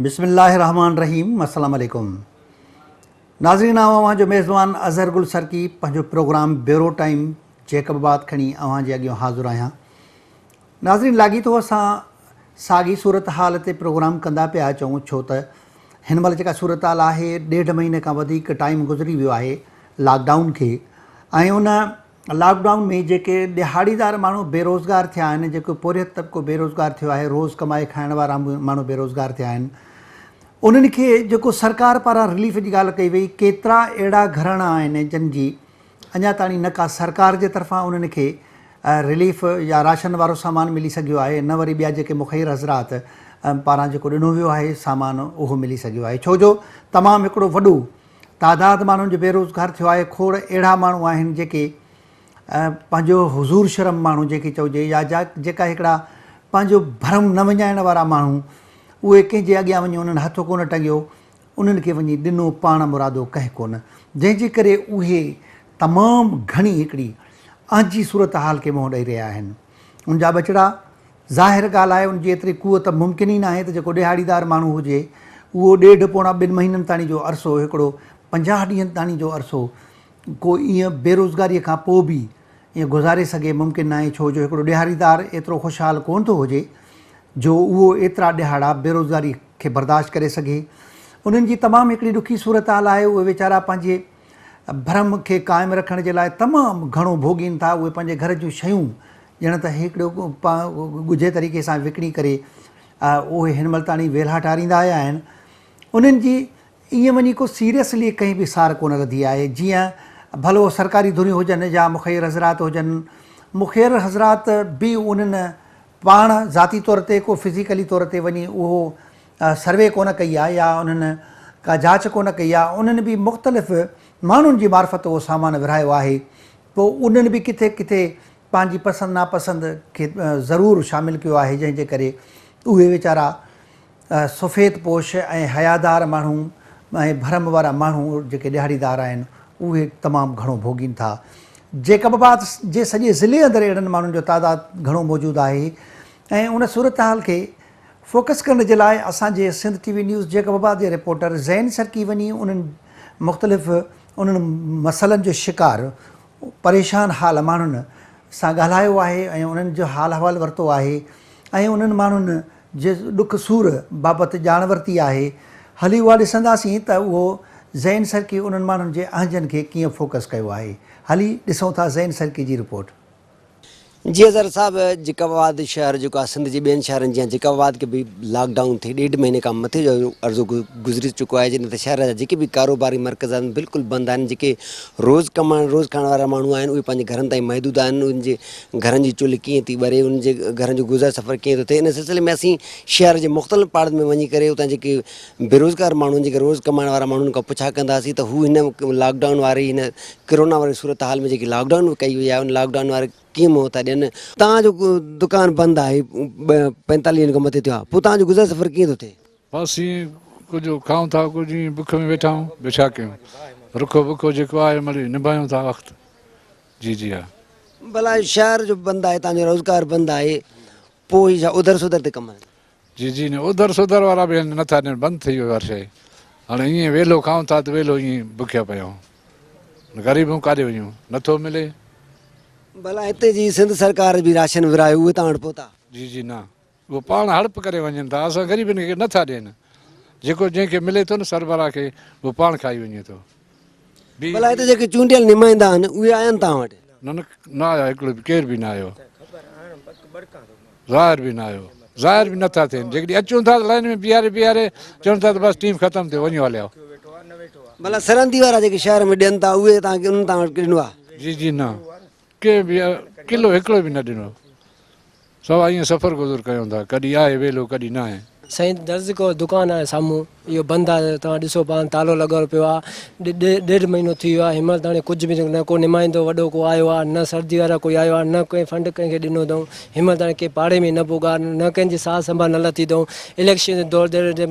بسم الله الرحمٰن الرحيم السلام عليڪم ناظرين آئون اوهان جو ميزبان اظهر گل سرڪي پنهنجو programme bureau time Jacobabad کڻي اوهان جي اڳيان حاضر آهيان ناظرين لاڳيتو اسان ساڳي صورتحال تي پروگرام ڪندا پيا اچون ڇو ته هن مهل جيڪا صورتحال آهي ڏيڍ مهيني کان وڌيڪ ٽائيم گذري ويو آهي لاڪ ڊائون کي ۽ ان لاڪ ڊائون ۾ جيڪي ڏهاڙيدار ماڻهو بيروزگار ٿيا آهن، جيڪو پورهيت طبقو بيروزگار ٿيو آهي، روز ڪمائي کائڻ وارا ماڻهو بيروزگار ٿيا آهن، انهن کي جيڪو سرڪار پاران رليف جي ڳالهه ڪئي وئي، ڪيترا اهڙا گهراڻا آهن جن جي اڃا تاڻي نه ڪا سرڪار جي طرفان انهن کي رليف يا راشن وارو سامان ملي سگهيو آهي نه وري ٻيا جيڪي مخير حضرات پاران جيڪو ڏنو ويو آهي سامان اهو ملي سگهيو آهي ڇو جو تمام هڪڙو وڏو تعداد ماڻهن جو بيروزگار ٿيو آهي، کوڙ اهڙا ماڻهو آهن جيڪي پنهنجو حضور شرم ماڻهو جنهن کي چئجي يا جيڪا هڪڙا پنهنجو ڀرم نه وڃائڻ وارا ماڻهو اهي ڪنهن جي اڳيان وڃي انهن هٿ ڪونه ٽنگيو انهن کي وڃي ڏنو پاڻ مرادو ڪنهن ڪونه جنهن جي ڪري اهي تمام گهڻي هڪڙي اهنجي صورتحال کي منهن ڏئي رهيا آهن ان جا ٻچڙا ظاهر ڳالهه آهي ان جي ايتري قوت ممڪن ئي ناهي ته جيڪو ڏهاڙيدار ماڻهو هجي اهو ڏيڍ پوڻا ٻن مهينن تاڻي جو عرصو هڪڙو 50 ڏينهن تاڻي جو عرصو ڪو ائين بيروزگاريء کان پوء به ائين گذاري سگهي ممڪن ناهي ڇو جو هڪڙو ڏهاڙيدار ايترو خوشحال ڪونه ٿو هجي جو اهو ايترا ڏهاڙا بيروزگاري کي برداشت ڪري سگهي. انهن جي تمام هڪڙي ڏکي صورتحال آهي اهي ويچارا پنهنجي ڀرم کي قائم رکڻ جي لاء تمام گهڻو ڀوڳين ٿا اهي پنهنجي گهر جون شيون ڄڻ ته هڪڙو ڳجهي طريقي سان وڪڻي ڪري اهي هن مهل تاڻي ويلها ٽاريندا آيا آهن. انهن جي ائين وڃي ڪو سيريسلي ڪنهن به سار ڪونه لڌي آهي جيئن ڀلو سرڪاري ڌريون هجن يا مخير حضرات هجن مخير حضرات به انهن پاڻ ذاتي طور تي ڪو فزيڪلي طور تي وڃي اهو سروي ڪونه ڪئي آهي يا انهن ڪا جاچ ڪونه ڪئي آهي انهن به مختلف ماڻهن جي معرفت اهو سامان ورهايو آهي پوء انهن به ڪٿي ڪٿي پنهنجي پسند ناپسند کي ضرور شامل ڪيو آهي جنهن جي ڪري اهي ويچارا سفيد پوش ۽ حيادار ماڻهو ۽ ڀرم وارا ماڻهو جيڪي ڏهاڙيدار آهن اهي تمام گهڻو ڀوڳين ٿا. جيڪب آباد جي سڄي ضلعي اندر اهڙن ماڻهن جو تعداد گهڻو موجود آهي ۽ ان صورتحال کي فوڪس ڪرڻ جي لاء اسان جي Sindh T V news Jacobabad جي رپورٽر زين سرڪي وڃي انهن مختلف انهن مسئلن جو شڪار پريشان حال ماڻهن سان ڳالهايو آهي ۽ انهن جو حال احوال ورتو آهي ۽ انهن ماڻهن جي ڏک سور بابت ڄاڻ ورتي آهي. هلي اها ڏسنداسين ته اهو زين سرڪي انهن ماڻهن جي اهنجن کي ڪيئن فوڪس ڪيو آهي. هلي ڏسون ٿا زين سرڪي جي رپورٽ. جي اظهر صاحب جيڪب آباد شهر جيڪو آهي سنڌ جي ٻين شهرن جيان جيڪب آباد کي به لاڪ ڊائون ٿي ڏيڍ مهيني کان مٿي جو عرضو گذري چڪو آهي جڏهن ته شهر جا جيڪي به ڪاروباري مرڪز آهن بلڪل بند آهن جيڪي روز ڪمائڻ روز کائڻ وارا ماڻهو آهن اهي پنهنجي گهرن تائين محدود آهن انهن جي گهرن جي چلهه ڪيئن ٿي ٻري انهن جي گهرن جو گذر سفر ڪيئن ٿو ٿئي ان سلسلي ۾ اسين شهر جي مختلف پاڙن ۾ وڃي ڪري اتان جيڪي بيروزگار ماڻهو آهن جيڪي روز ڪمائڻ وارا ماڻهو انهن کان پڇا ڪنداسين ته هو هن لاڪ ڊائون واري هن ڪرونا واري صورتحال ۾ جيڪي لاڪ ڊائون ڪئي وئي آهي ان لاڪ ڊائون واري ڪيئن منهن ٿا ڏين. توهان جو دڪان بند آهي 45 ڏينهن کان مٿي ٿيو آهي پوء توهان جو گذر سفر ڪيئن ٿو ٿئي؟ بس ائين ڪجهه کائون ٿا ڪجهه ائين بک ۾ ويٺا آهيون ٻيو ڇا ڪيون رکو بکو جيڪو آهي مڙئي نڀايون ٿا وقت جي جي ها. ڀلا شهر جو بند آهي توهان جو روزگار بند آهي پوء هي ڇا اوڌر سوڌر تي ڪم آهي؟ جي جي نه اوڌر سوڌر وارا به هن نٿا ڏين بند ٿي ويو هر شيء هاڻي ائين ويلو کائون ٿا ته ويلو ائين بکيا پيا آهيون غريب آهيون ڪاڏي وڃون نٿو ملي. ڀلا هتي جي سنڌ سرڪار به راشن ورهايو اهي توهان وٽ پهتا؟ جي جي نه اهو پاڻ هڙپ ڪري وڃن ٿا اسان غريبن کي نٿا ڏين جيڪو جنهن کي ملي ٿو نه سربراهه کي اهو پاڻ کائي وڃي ٿو. ڀلا هتي جيڪي چونڊيل نمائندا آهن اهي آيا آهن توهان وٽ؟ نه نه آيا هڪڙو به ڪير به نه آيو. ظاهر به نه آيو ظاهر به نٿا ٿين جيڪڏهن اچون ٿا ته لائن ۾ بيهاري بيهاري چون ٿا ته بس ٽيم ختم ٿيو وڃو هليا. ڀلا سرندي وارا جيڪي شهر ۾ ڏين ٿا اهي توهان کي انهن توهان وٽ ڏنو آهي؟ جي جي نه ڪنهن به ڪلو هڪڙو به نه ڏنو سوا ائين سفر گذر ڪيون ٿا ڪڏهن آهي ويلو ڪڏهن ناهي. سائين درزڪو دڪان آهي سامهون اهو بند آهي توهان ڏسو پاڻ تالو لڳل پيو آهي ڏيڍ مهينو ٿي ويو آهي هن مهل تاڻي ڪجهه به نه ڪو نمائندو وڏو ڪو آيو آهي نه سردي وارا ڪوئي آيو آهي نه ڪنهن فنڊ ڪنهن کي ڏنو اٿئون هن مهل تاڻي ڪنهن پاڙي ۾ نه پڳا نه ڪنهن جي ساهه سنڀال نه لٿي اٿئون اليڪشن جي دور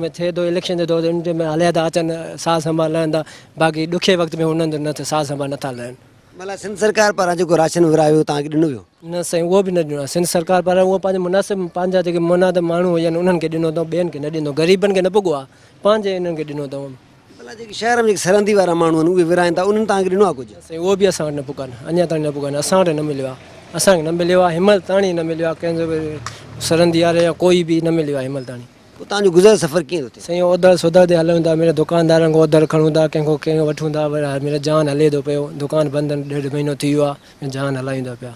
۾ ٿئي ٿو اليڪشن جي دور ۾ هليا ٿا اچن ساهه سنڀال لهن ٿا باقي ڏکي وقت ۾ انهن جو نه ساهه سنڀال نٿا لهن. معنيٰ سنڌ سرڪار پاران جيڪو راشن ورهايو ويو توهان کي ڏنو ويو؟ نه سائين اهو به نه ڏنو آهي سنڌ سرڪار پاران اهو پنهنجي مناسب پنهنجا جيڪي منادب ماڻهو هجن انهن کي ڏنو اٿئون ٻين کي نه ڏنو غريبن کي نه پڳو آهي پنهنجي انهن کي ڏنو اٿئون. ڀلا جيڪي شهر ۾ جيڪي سرندي وارا ماڻهو آهن اهي ورهائين ٿا انهن توهان کي ڏنو آهي ڪجهه؟ نه سائين اهو به اسان وٽ نه پڳو آهي اڃا تائين نه پڳو آهي اسان وٽ نه مليو آهي اسان کي نه مليو آهي هن مهل تاڻي نه مليو آهي ڪنهن جو به سرندي واري يا ڪوئي به نه مليو آهي هن مهل تاڻي. پوء توهان جو گذر سفر ڪيئن ٿو ٿئي؟ سائين اوڌر سوڌر تي هلون ٿا ميرا دڪاندارن کان اوڌر کڻون ٿا ڪنهن کان ڪنهن کان وٺون ٿا وري ميرا جان هلي ٿو پيو دڪان بند آهن ڏيڍ مهينو ٿي ويو آهي جان هلايون ٿا پيا.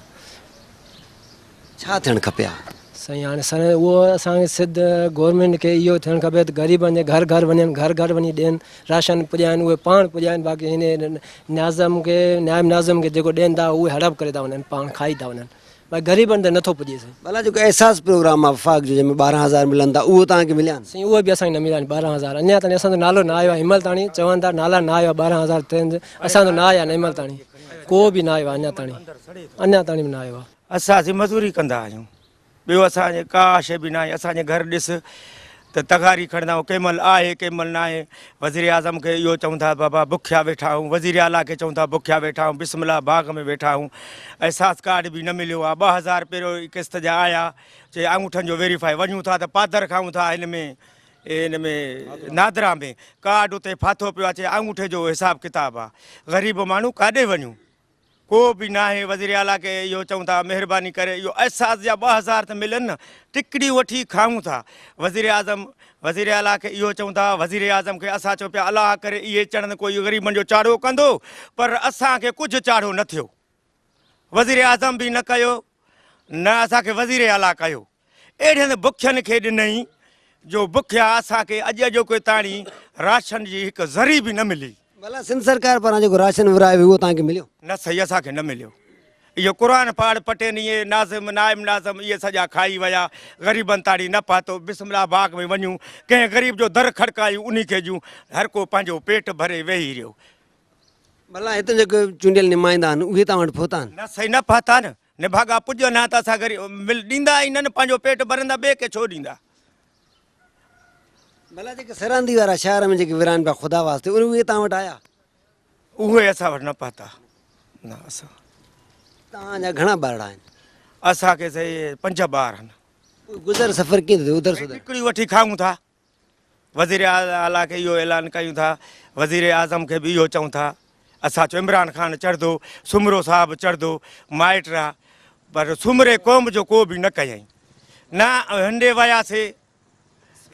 ڇا ٿيڻ کپي ها؟ سائين هاڻي سر اهو اسان کي سڌ گورنمينٽ کي اهو ٿيڻ کپي ته غريبن جي گهر گهر وڃن گهر گهر وڃي ڏين راشن پڄائن اهي پاڻ پڄائن باقي هن ناظم کي نائب ناظم کي جيڪو ڏين ٿا اهي هڙپ ڪري ٿا وڃن پاڻ کائي ٿا وڃن باقي غريبن تي نٿو پڄي سائين. ڀلا جيڪو احساس پروگرام آ وفاق جو جنهن ۾ 12000 ملن ٿا اهو توهان کي مليا آهن؟ سائين اهي به اسان کي نه مليا آهن 12000 اڃا تائين اسان جو نالو نه آيو آهي هن مهل تاڻي چون ٿا نالا نه آيو آهي 12000 ٿين اسان جو نه آيا آهن هن مهل تاڻي ڪو به نه آيو آهي اڃا تاڻي اڃا تاڻي به نه آيو آهي. اسان سين مزوري ڪندا آهيون ٻيو اسان جي ڪا شيء به ناهي اسان جي گهر ڏس ته تغاري کڻندا آهيون ڪنهن مهل آهي ڪنهن مهل ناهي وزيراعظم کي اهو چئون ٿا بابا بکيا ويٺا آهيون وزير اعليٰ کي چئون ٿا بکيا ويٺا آهيون بسم الله باغ ۾ ويٺا آهيون احساس ڪارڊ به نه مليو آهي 2000 پهريون قسط جا آيا چي آڱوٺن جو ويريفائي وڃون ٿا ته پادر کائون ٿا هن ۾ هن ۾ نادرا ۾ ڪارڊ اتي ڦاٿو پيو آهي چي آڱوٺي جو حساب ڪتاب آهي غريب ماڻهو ڪاڏي وڃون ڪو به ناهي وزيراعليٰ کي اهو چئون ٿا مهرباني ڪري اهو احساس جا 2000 ته ملن نه ٽڪڙيون وٺي کائون ٿا وزيراعظم وزيراعليٰ کي اهو چئون ٿا وزيراعظم کي اسان چئون پيا الله ڪري اهي چڙهن ڪوئي غريبن جو چاڙهو ڪندو پر اسان کي ڪجهه چاڙهو نه ٿيو وزيراعظم به نه ڪيو نه اسان کي وزيراعليٰ ڪيو اهڙين بکين کي ڏنئي جو بکيا اسان کي اڄ اڄوڪي تاڻي راشن جي هڪ ذري به نه ملي. ڀلا سنڌ سرڪار پاران جيڪو راشن ورهايو ويو اهو توهان کي مليو؟ نه سائين اسان کي نه مليو. اهو قرآن پاڙ پٽين اهي ناظم نائب ناظم اهي سڄا کائي ويا غريبن تاڻي نه پهتو بسم الله باغ ۾ وڃون ڪنهن غريب جو در کڙڪايون انهي کي ڏيون هر ڪو پنهنجو پيٽ ڀري ويهي رهيو. ڀلا هتان جيڪي چونڊيل نمائندا آهن اهي توهان وٽ پهتا آهن؟ نه سائين نه پهتا نه. نڀاڳا پڄن ها ته اسان غريب مل ڏيندا ئي نه نه پنهنجو پيٽ ڀرندا ٻئي کي ڇو ڏيندا. ڀلا جيڪي سرهندي وارا شهر ۾ جيڪي ورهائن پيا خدا واسطي اهي توهان وٽ آيا؟ اهي اسان وٽ نه پهتا نه اسان. توهان جا گهڻا ٻارڙا آهن؟ اسان کي سائين پنج ٻار آهن. پوء گذر سفر ڪيئن ٿو ٿئي اڌر سڌر؟ ٽڪڙيون وٺي کائون ٿا. وزير اعليٰ کي اهو اعلان ڪيون ٿا وزير اعظم کي به اهو چئون ٿا اسان چيو عمران خان چڙهندو سومرو صاحب چڙهندو مائٽ رها پر سومري قوم جو ڪو به نه ڪيائين نه هن ڏي وياسي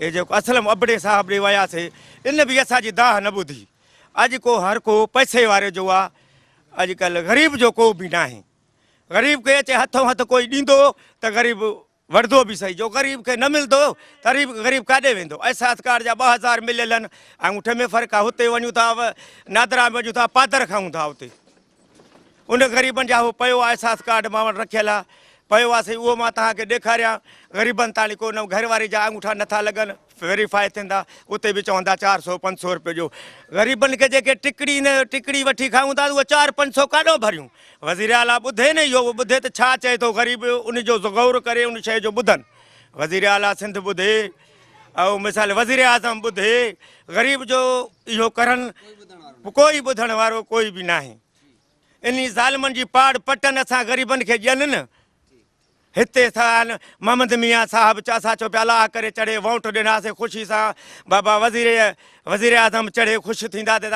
هي جيڪو اسلم ابڙي صاحب ڏي وياسي ان به اسان جي دانهن نه ٻڌي اڄ ڪو هر ڪو پئسي واري جو آ اڄ ڪلهه غريب جو ڪو به ناهي غريب کي اچي هٿو هٿ ڪوئي ڏيندو ته غريب وڙهندو به سهي، جو غريب کي نه ملندو ته غريب ڪاڏي ويندو؟ احساس ڪارڊ جا 2000 مليل آهن ۽ اٺ ۾ فرق آهي، هتي وڃون ٿا نادرا ۾ وڃون ٿا پادر کائون ٿا اتي ان غريبن جا هو پيو آهي احساس ڪارڊ مان وٽ رکيل آهي پيو آهي سائين اهو مان توهان کي ڏيکاريان غريبن تاڻي ڪو نه گهر واري جا آڱوٺا نٿا لڳن ويريفائي ٿين ٿا اتي به چون ٿا چار سو پنج سو روپيو ڏيو غريبن کي جيڪي ٽڪڙي نه ٽڪڙي وٺي کائون ٿا اهي چار پنج سو ڪاڏو ڀريون وزير اعليٰ ٻڌي نه اهو ٻڌي ته ڇا چئي ٿو غريب ان جو غور ڪري ان شيء جو ٻڌن وزير اعليٰ سنڌ ٻڌي او مثال وزير اعظم ٻڌي غريب جو اهو ڪرن ڪوئي ٻڌڻ وارو ڪوئي به ناهي انهي ظالمن جي پاڙ پٽن اسان غريبن کي ڏين نه هتي سان محمد ميان صاحب اسان چئو پيا الله ڪري چڙهي وونٽ ڏناسين خوشي سان بابا وزير وزير اعظم چڙهي خوش ٿيندا ته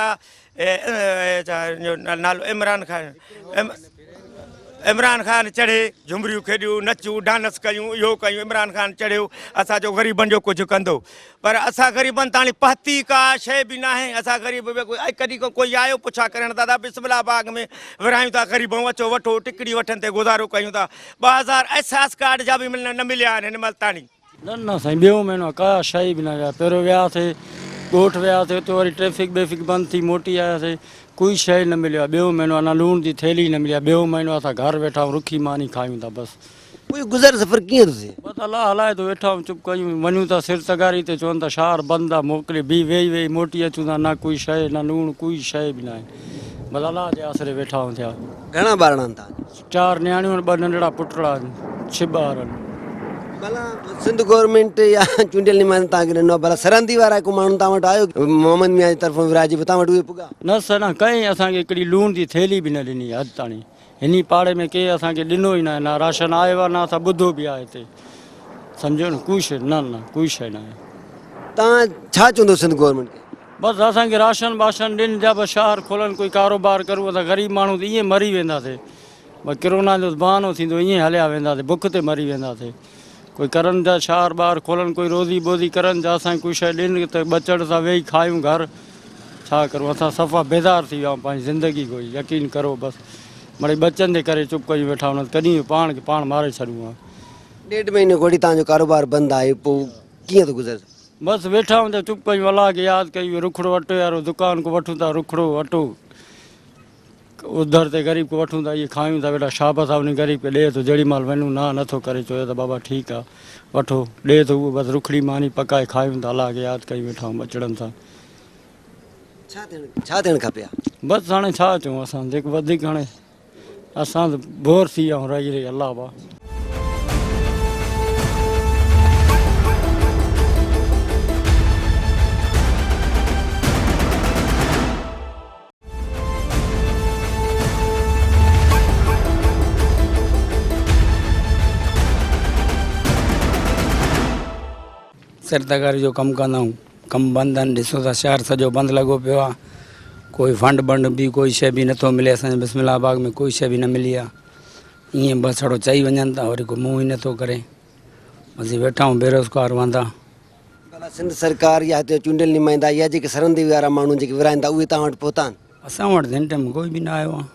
نالو عمران خان عمران خان چڙهي جهمريون کيڏيون نچون ڊانس ڪيون اهو ڪيون عمران خان چڙهيو اسان جو غريبن جو ڪجهه ڪندو پر اسان غريبن تاڻي پهتي ڪا شيء به ناهي اسان غريب ڪڏهن ڪو ڪوئي آيو پڇا ڪرڻ دادا بسم الله باغ ۾ ورهايون ٿا غريبون اچو وٺو ٽڪڙي وٺن تي گذارو ڪيون ٿا 2000 احساس ڪارڊ جا به نه مليا آهن هن مهل تاڻي. نه نه سائين ٻيو مهينو آ ڪا شيء به نه ويا پهريون وياسي ڳوٺ وياسي اتي وري ٽريفڪ بيفڪ بند ٿي موٽي آياسي ڪوئي شيء نه مليو آ ٻيو مهينو آ نه لوڻ جي ٿيلهي نه ملي آ ٻيو مهينو آ اسان گهر ويٺا آهيون رکي ماني کايون ٿا بس. پوء گذر سفر ڪيئن ٿو ٿئي؟ بس الله هلائي ٿو ويٺا آهيون چپ ڪيون وڃون ٿا سر تغاري تي چون ٿا شهر بند آ موڪلي به ويهي ويهي موٽي اچون ٿا نه ڪوئي شيء نه لوڻ ڪوئي شيء به ناهي بس الله جي آسري ويٺا آهيون ٿيا. گهڻا ٻارڙا آهن توهان جا؟ چار نياڻيون آهن ٻه ننڍڙا پٽڙا آهن ڇهه ٻار آهن. ڀلا سنڌ گورنمينٽ يا چونڊيل نمائندن توهان کي ڏنو آهي ڀلا سرندي وارا ڪو ماڻهو توهان وٽ آيو محمد ميان جي طرفون ورهائجي پوء توهان وٽ اهي پڳا؟ نه سر نه ڪنهن اسان کي هڪڙي لوڻ جي ٿيلهي به نه ڏني اڄ تاڻي هني پاڙي ۾ ڪنهن اسان کي ڏنو ئي ناهي نه راشن آيو آهي نه اسان ٻڌو به آهي هتي سمجهو نه ڪوئي شيء نه نه ڪوئي شيء ناهي. توهان ڇا چوندو سنڌ گورنمينٽ کي؟ بس اسان کي راشن باشن ڏين جا بس شهر کولن ڪوئي ڪاروبار ڪرون اسان غريب ماڻهو ته ائين مري وينداسي بس ڪرونا جو بهانو ٿيندو ائين هليا وينداسي بک تي مري وينداسي ڪوئي ڪرن جا شهر ٻاهر کولن ڪوئي روزي ٻوزي ڪرن جا اسان کي ڪوئي شيء ڏين ته ٻچڙ سان ويهي کايون گهر ڇا ڪرون اسان صفا بيزار ٿي ويا آهيون پنهنجي زندگي کان يقين ڪرو بس مڙئي ٻچن جي ڪري چپ ڪيون ويٺا آهيون نه ته ڪڏهن به پاڻ کي پاڻ ماري ڇڏيون ها. ڏيڍ مهينو کان وٺي توهان جو ڪاروبار بند آهي پوء ڪيئن ٿو گذر؟ بس ويٺا آهيون ته چپ ڪيون الله کي ياد ڪيون رکڙو اٽو يارو دڪان کان وٺون ٿا رکڙو اٽو اوڌر تي غريب کان وٺون ٿا اهي کايون ٿا ويٺا شابس آ انهي غريب کي ڏي ٿو جهڙي مهل وڃون نه نٿو ڪري چوي ته بابا ٺيڪ آ وٺو ڏي ٿو اهو بس رکڙي ماني پڪائي کايون ٿا الله کي ياد ڪيون ويٺا آهيون ٻچڙن سان. ڇا ٿيڻ ڇا ٿيڻ کپي ها؟ بس هاڻي ڇا چئون اسان جيڪو وڌيڪ هاڻي اسان ته بور ٿي ويا آهيون رهي رهي الله با. سر تغاري جو ڪم ڪندا آهيون ڪم بند آهن ڏسو ٿا شهر سڄو بند لڳو پيو آهي ڪوئي فنڊ بنڊ به ڪوئي شيء به نٿو ملي اسان جي بسم الله باغ ۾ ڪوئي شيء به نه ملي آهي ائين بس ڇڙو چئي وڃن ٿا وري ڪو منهن ئي نٿو ڪري بس ويٺا آهيون بيروزگار واندا. ڀلا سنڌ سرڪار يا هتي جا چونڊيل نمائندا يا جيڪي سرندي وارا ماڻهو جيڪي ورهائين ٿا اهي توهان وٽ پهتا آهن؟ اسان وٽ ته هن ٽائيم ڪوئي به نه آيو آهي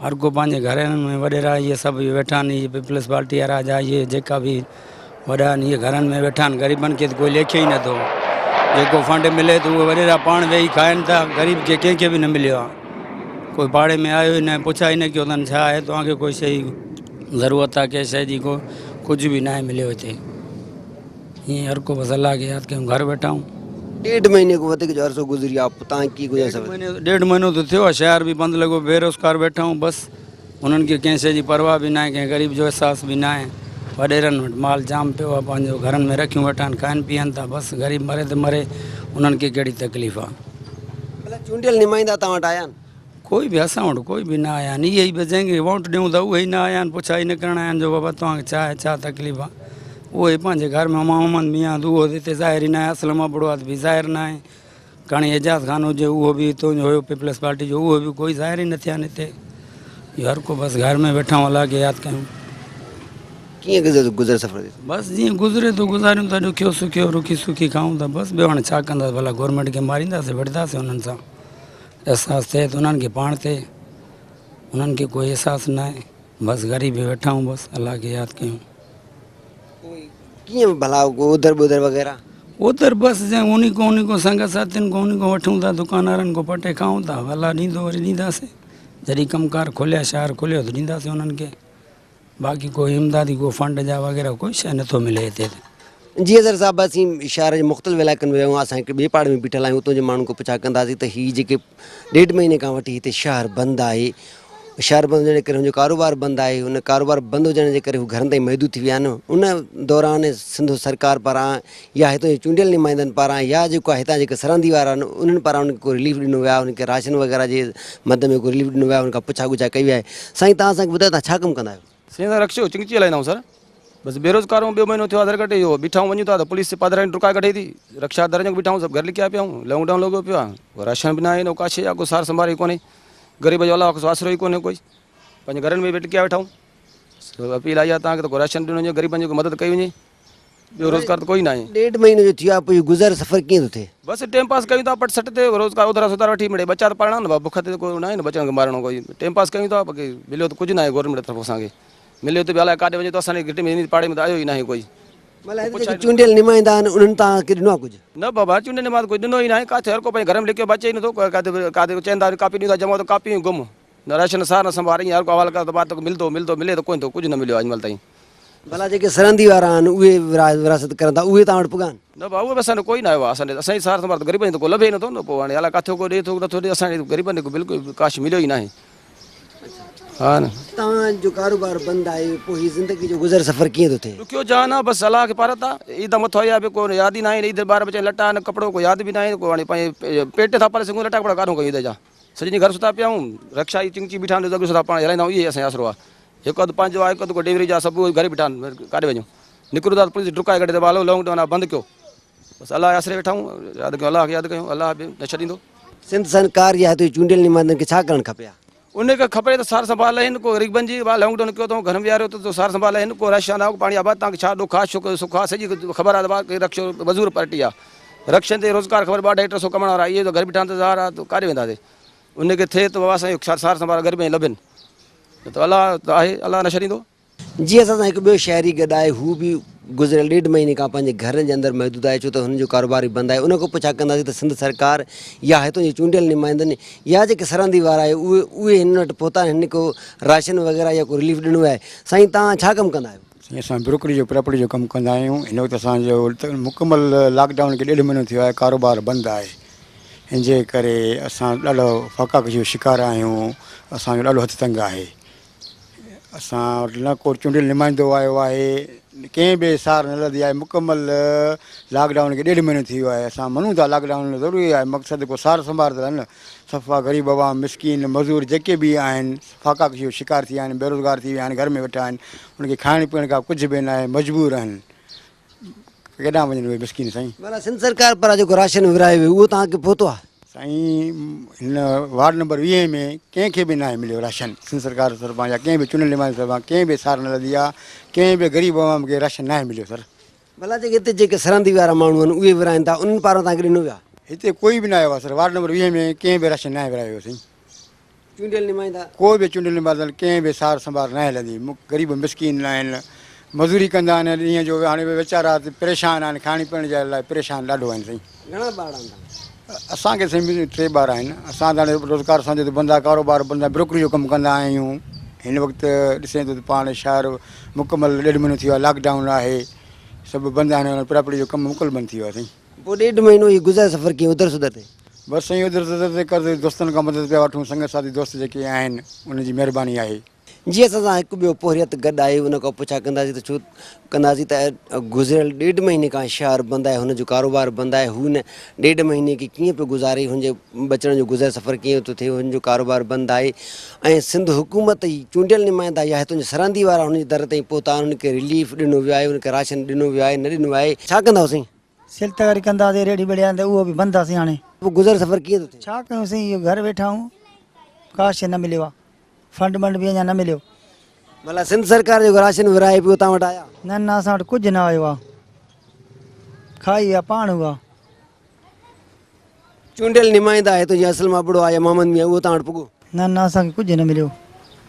هر ڪو پنهنجي گهرن ۾ وڏيرا اهي سڀ اهي ويٺا آهن اهي پيپلز پارٽي وارا جا اهي جيڪا به وڏا آهن اهي گهرن ۾ ويٺا آهن غريبن کي ته ڪوئي ليکي ئي نٿو جيڪو فنڊ ملي ٿو اهي وڏيرا پاڻ ويهي کائن ٿا غريب کي ڪنهن کي به نه مليو آهي ڪوئي پاڙي ۾ آيو ئي نه پڇا ئي نه ڪيو اٿن ڇا آهي توهان کي ڪوئي شيء ضرورت آهي ڪنهن شيء جي ڪو ڪجهه به ناهي مليو هتي ائين هر ڪو بس الله کي ياد ڪيون گهر ويٺا آهيون. ڏيڍ مهيني کان وڌيڪ جو عرصو گذري ويو آهي پوء توهان ڪيئن گذر سفر. ڏيڍ مهينو ته ٿيو آهي شهر به بند لڳو بيروزگار ويٺا آهيون بس انهن کي ڪنهن شيء جي پرواهه به ناهي ڪنهن غريب جو احساس به ناهي وڏيرن وٽ مال جام پيو آهي پنهنجو گهرن ۾ رکيون ويٺا آهن کائن پيئن ٿا بس غريب مري ته مري انهن کي ڪهڙي تڪليف آهي. ڀلا چونڊيل نمائندا توهان وٽ آيا آهن؟ ڪوئي به اسان وٽ ڪوئي به نه آيا آهن اهي ئي به جنهن کي ووٽ ڏيون ٿا اهي ئي نه آيا آهن پڇا ئي نه ڪرڻ آيا آهن جو بابا توهان کي ڇا آهي ڇا تڪليف آهي اهي ئي پنهنجي گهر ۾ محمد ميان ته اهو هتي ظاهر ئي نه آهي اسلم ابڙو آهي ته به ظاهر نه آهي کڻي اعجاز خان هجي اهو به هتو جو هيو پيپلز پارٽي جو اهو به ڪوئي ظاهر ئي نه ٿيا آهن هتي اهو هر ڪو بس گهر ۾ ويٺا آهيون الله کي ياد ڪيون. ڪيئن گذر سفر ٿئي ٿو؟ بس جيئن گذري ٿو گذاريون ٿا ڏکيو سکيو رکي سکي کائون ٿا بس ٻيو هاڻي ڇا ڪنداسين ڀلا گورنمينٽ کي مارينداسين وڙهنداسين انهن سان. احساس ٿئي ته انهن کي پاڻ ٿئي انهن کي ڪوئي احساس نه آهي بس غريب ويٺا آهيون بس الله کي ياد ڪيون. ڪيئن ڀلا ڪو اوڌر ٻوڌر وغيره؟ اوڌر بس جنهن انهي کان انهي کان سنگت ساٿين کان انهي کان وٺون ٿا دڪاندارن کان پٽي کائون ٿا الله ڏيندو وري ڏينداسين جڏهن ڪم ڪار کليا شهر کليو ته ڏينداسين انهن کي. باقي ڪو امدادي ڪو فنڊ جا وغيره ڪوئي شيء نٿو ملي هتي ته. جي اظهر صاحب اسين شهر جي مختلف علائقن ۾ ويا آهيون اسان هڪ ٻئي پاڙي ۾ بيٺل آهيون اتان جي ماڻهن کان پڇا ڪنداسين ته هي جيڪي ڏيڍ مهيني کان وٺي هتي شهر بند آهي شهر بند هجڻ جي ڪري هن جو ڪاروبار بند آهي ان ڪاروبار بند هجڻ جي ڪري هو گهرن تائين محدود ٿي ويا آهن ان دوران سنڌ سرڪار پاران يا هتان جي چونڊيل نمائندن پاران يا جيڪو آهي هتان جيڪي سرندي وارا آهن انهن پاران انهن کي ڪو رليف ڏنو ويو آهي انهن کي راشن وغيره جي مد ۾ ڪو رليف ڏنو ويو آهي انهن کان پڇا ڳڇا ڪئي وئي آهي سائين توهان اسان کي ٻڌايو توهان ڇا ڪم ڪندا آهيو؟ سائين اسان رڪشو چنگچي هلائيندا آهيون سر بس بيروزگار آهيون ٻيو مهينو ٿيو آهي درگٽ اهو بيٺا آهيون وڃون ٿا ته پوليس پاڌرائين ڊڪائي ڪڍي ٿي رڪشا در جنگ بيٺا آهيون سڀ گهر لڪيا پيا آهيون لاڪ ڊائون لڳو پيو آهي ڪو راشن به ناهي نه ڪا شيء آهي ڪو سار سنڀار ئي ڪونهي غريب جو الله کان آسرو ئي ڪونهي ڪوئي پنهنجي گهرن ۾ لڪيا ويٺا آهيون اپيل آئي آهي توهان کي ته ڪو راشن ڏنو وڃي غريبن جي ڪو مدد ڪئي وڃي ٻيو روزگار ته ڪوئي ناهي. ڏيڍ مهينو جو ٿيو آهي پوء اهو گذر سفر ڪيئن ٿو ٿئي؟ بس ٽيم پاس ڪيون ٿا پٽ سٽ تي روزگار اوڌرا سوڌارا وٺي مڙئي ٻچا ته پالڻا آهن نه بک تي ته ڪو ناهي نه ٻچن کي مارڻو ڪوئي ٽيم پاس ڪيون ٿا باقي مليو ته ڪجهه ناهي گورنمينٽ طرفون اسان کي مليو ته به الائي ڪاڏي وڃي ٿو اسان جي گهٽ ۾ هن پاڙي ۾ ته آيو ئي ناهي ڪوئي. مطلب هتي جيڪي چونڊيل نمائندا آهن انهن توهان کي ڏنو آهي ڪجهه؟ نه بابا چونڊيل نمائندا ڪجهه ڏنو ئي ناهي ڪاٿي هر ڪو پنهنجي گهر ۾ لڪيو بچي ئي نٿو ڪاٿي ڪاٿي چون ٿا ڪاپي ڏيون ٿا جمع ته ڪاپيون گم نه راشن سار نه سنڀار ائين هر ڪو حوال ڪري ته بات ملندو ملندو ملي ته ڪونه ٿو ڪجهه نه مليو آهي اڄ مهل تائين. ڀلا جيڪي سرندي وارا آهن اهي ورهاست ڪرن ٿا اهي توهان وٽ پڳا آهن؟ نه ڀاء اهي به اسان ڏي ڪوئي نه آيو آهي اسان ڏي اسان جي سار سنڀار ته غريبن جي ته ڪو لڀي ئي نٿو نه پوء هاڻي الائي ڪاٿيو ڪو ڏي ٿو نٿو ڏي اسان ڏي غريبن ڏي بلڪل ڪاش مليو ئي ناهي. ها نه. توهان جو ڪاروبار بند آهي پوء هي زندگي جو گذر سفر ڪيئن ٿو ٿئي؟ ڏکيو جهان آ بس الله کي پارت آ. عيد مٿو آئي آ به ڪو ياد ئي ناهي عيد ٻار ٻچا لٽا نه ڪپڙو ڪو ياد به ناهي ڪو هاڻي پنهنجي پيٽ ٿا پالي سگهون لٽا ڪپڙا ڪاڏهون ڪيون عيد جا سڄي ڏينهن گهر ستا پيا آهيون رڪشا ئي چنگچي بيٺا آهن اڳ ستا پاڻ هلائيندا آهيون اهي اسان جو آسرو آ هڪ اڌ پنهنجو آ هڪ اڌ ڪو ڊيوري جا سڀ گهر بيٺا آهن ڪاڏي وڃون نڪرون ٿا ته پوليس ڊڪائي ڪڍي ته هلو لاڪ ڊائون آ بند ڪيو بس الله جي آسري ويٺا آهيون ياد ڪيون الله کي ياد ڪيون الله به نه ڇڏيندو. سنڌ سرڪار يا هتي چونڊيل نمائندن کي ڇا ڪرڻ کپي ها؟ ان کي کپي ته سار سنڀال لهين ڪو غريبن جي ڀاء لاڪ ڊائون ڪيو اٿئون گهر ۾ ويهاريو اٿئون سار سنڀال لهين ڪو راشن آ ڪو پاڻي آ ڀاء توهان کي ڇا ڏک آ سک آ سڄي خبر آ ته ڀاء رڪشو مزور پارٽي آ رڪشن تي روزگار خبر ٻه اڍائي 300 ڪمائڻ وارا اهي ته گهر بيٺا آهن ته ظاهر آ ته ڪاڏي وينداسين ان کي ٿئي ته بابا اسان جو سار سنڀال غريبن جي لڀين نه ته الله ته آهي الله نه ڇڏيندو. جي اسان سان هڪ ٻيو شهري گڏ آهي هو به گذريل ڏيڍ مهيني کان پنهنجي گهرن جي اندر محدود آهي ڇو ته هن جو ڪاروبار به بند آهي ان کان پڇا ڪنداسين ته سنڌ سرڪار يا هتون جي چونڊيل نمائندن يا جيڪي سرندي وارا آهي اهي اهي هنن وٽ پهتا آهن هن ڪو راشن وغيره يا ڪو رليف ڏنو آهي سائين توهان ڇا ڪم ڪندا آهيو؟ سائين اسان بروڪري جو پراپرٽي جو ڪم ڪندا آهيون هن وقت اسان جو مڪمل لاڪ ڊائون کي ڏيڍ مهينو ٿيو آهي ڪاروبار بند آهي ان جي ڪري اسان ڏاڍو فاقا جو شڪار آهيون اسان جو ڏاڍو هٿ تنگ آهي اسان وٽ نه ڪو چونڊيل نمائندو آيو آهي ڪنهن به سار نه لڌي آهي مڪمل لاڪ ڊائون کي ڏيڍ مهينو ٿي ويو آهي اسان مڃون ٿا لاڪ ڊائون ضروري آهي مقصد ڪو سار سنڀار ته نه صفا غريب عوام مسڪين مزور جيڪي به آهن فاقا ڪشي جو شڪار ٿي ويا آهن بيروزگار ٿي ويا آهن گهر ۾ ويٺا آهن ان کي کائڻ پيئڻ کان ڪجهه به نه آهي مجبور آهن ڪيڏانهن وڃن اهي مسڪين سائين. معنيٰ سنڌ سرڪار پاران جيڪو راشن ورهايو ويو اهو توهان کي پهتو آهي؟ سائين هن وارڊ نمبر 20 ۾ ڪنهن کي به ناهي مليو راشن سنڌ سرڪار طرفان يا ڪنهن به چونڊيل نمائندي طرفان ڪنهن به سار نه لڌي آهي ڪنهن به غريب عوام کي راشن ناهي مليو سر. ڀلا جيڪي هتي جيڪي سرندي وارا ماڻهو آهن اهي ورهائين ٿا انهن پاران توهان کي ڏنو ويو آهي؟ هتي ڪوئي به نه آيو آهي سر وارڊ نمبر 20 ۾ ڪنهن به راشن ناهي ورهايو ويو سائين. چونڊيل نمائندا. ڪو به چونڊيل نمائندا ڪنهن به سار سنڀار ناهي لهندي غريب مسڪين آهن مزوري ڪندا آهن ڏينهن جو هاڻي ويچارا پريشان آهن کائڻ پيئڻ جي لاء پريشان ڏاڍو آهن سائين. گهڻا ٻار آهن توهان کي؟ اسان کي سائين ٽي ٻار آهن اسان ته هاڻي روزگار اسان جو ته بند آهي ڪاروبار بند آهي بروڪري جو ڪم ڪندا آهيون هن وقت ڏسين ٿو ته پاڻ شهر مڪمل ڏيڍ مهينو ٿي ويو آهي لاڪ ڊائون آهي سڀ بند آهن پراپرٽي جو ڪم مڪمل بند ٿي ويو آهي سائين. پوء ڏيڍ مهينو هي گذر سفر ڪيئن اڌر سڌر تي؟ بس سائين اڌر سڌر تي قرض دوستن کان مدد پيا وٺون سنگت ساٿي دوست جيڪي آهن انهن جي مهرباني آهي. جي اسان سان هڪ ٻيو پورهيت گڏ آهي ان کان پڇا ڪنداسين ته ڇو ڪنداسين ته گذريل ڏيڍ مهيني کان شهر بند آهي هن جو ڪاروبار بند آهي هو هن ڏيڍ مهيني کي ڪيئن پيو گذاري هن جي ٻچڙن جو گذر سفر ڪيئن ٿو ٿئي هن جو ڪاروبار بند آهي ۽ سنڌ حڪومت جي چونڊيل نمائندا يا هتان جا سرندي وارا هن جي در تائين پهتا آهن هن کي رليف ڏنو ويو آهي هن کي راشن ڏنو ويو آهي نه ڏنو آهي ڇا ڪندا هو سائين؟ سيل تغاري ڪندا هئاسين ريڙهي ٻيڙي هلندي اهو به بند آ سائين هاڻي. پوء گذر سفر ڪيئن ٿو ٿئي؟ ڇا ڪيون سائين اهو گهر ويٺا آهيون ڪا شيء نه مليو آ فنڊ بنڊ به اڃا نه مليو. ڀلا سنڌ سرڪار جيڪو راشن ورهائي پيو توهان وٽ آيا؟ نه نه اسان وٽ ڪجهه نه آيو آ کائي ويا پاڻ هئا. چونڊيل نمائندا آهي تنهنجي اسلم ابڙو آ يا محمد ميان اهو توهان وٽ پڳو؟ نه نه اسان کي ڪجهه نه مليو.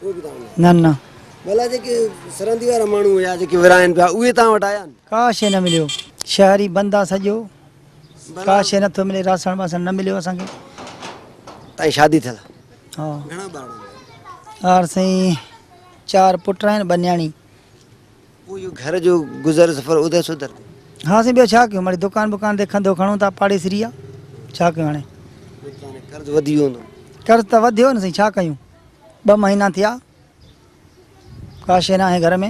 اهو به توهان وٽ نه نه. ڀلا جيڪي سرندي وارا ماڻهو هيا جيڪي ورهائين پيا اهي توهان وٽ آيا آهن؟ ڪا شيء نه مليو. شهر ئي بند آ سڄو. ڪا شيء نه ٿو ملي راسڻ باسڻ نه مليو اسان کي. تائين شادي ٿيل آ؟ ها. گهڻا ٻار آهن؟ ٻار سائين چار پٽ آهن ٻه نياڻي. پوء اهو گهر جو گذر سفر اڌر سڌر تي. ها سائين ٻيو ڇا ڪيون مڙئي دڪان بڪان تي کنڌو کڻون ٿا پاڙيسري آ ڇا ڪيون هاڻي. قرض وڌي ويو هوندو. قرض ته وڌيو نه سائين ڇا ڪيون ٻه مهينا ٿيا ڪا شيء ناهي گهر ۾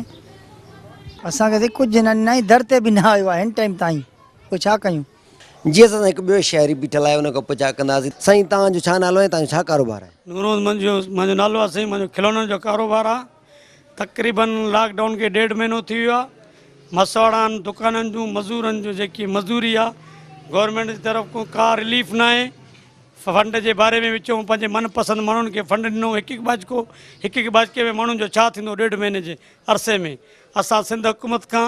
اسان کي سائين ڪجهه نه ڏنائين در تي به نه آيو آ هن ٽائيم تائين پوء ڇا ڪيون. جي اسان سان هڪ ٻيو شهري بيٺل آهي ان کان پڇا ڪنداسين سائين توهان جو ڇا نالو آهي ۽ توهان جو ڇا ڪاروبار آهي. نوروز منهنجو منهنجو نالو آ سائين منهنجو کلونن جو ڪاروبار آ. تقريبن لاڪ ڊائون کي ڏيڍ مهينو ٿي ويو آهي مسواڙان دڪانن جون مزورن جون جيڪي مزوري آهي گورنمينٽ جي طرف کان ڪا رليف ناهي فنڊ جي باري ۾ وچون پنهنجي من پسند ماڻهن کي فنڊ ڏنو هڪ هڪ ٻاچڪو هڪ هڪ ٻاچڪي ۾ ماڻهن جو ڇا ٿيندو ڏيڍ مهيني جي عرصي ۾ اسان سنڌ حڪومت کان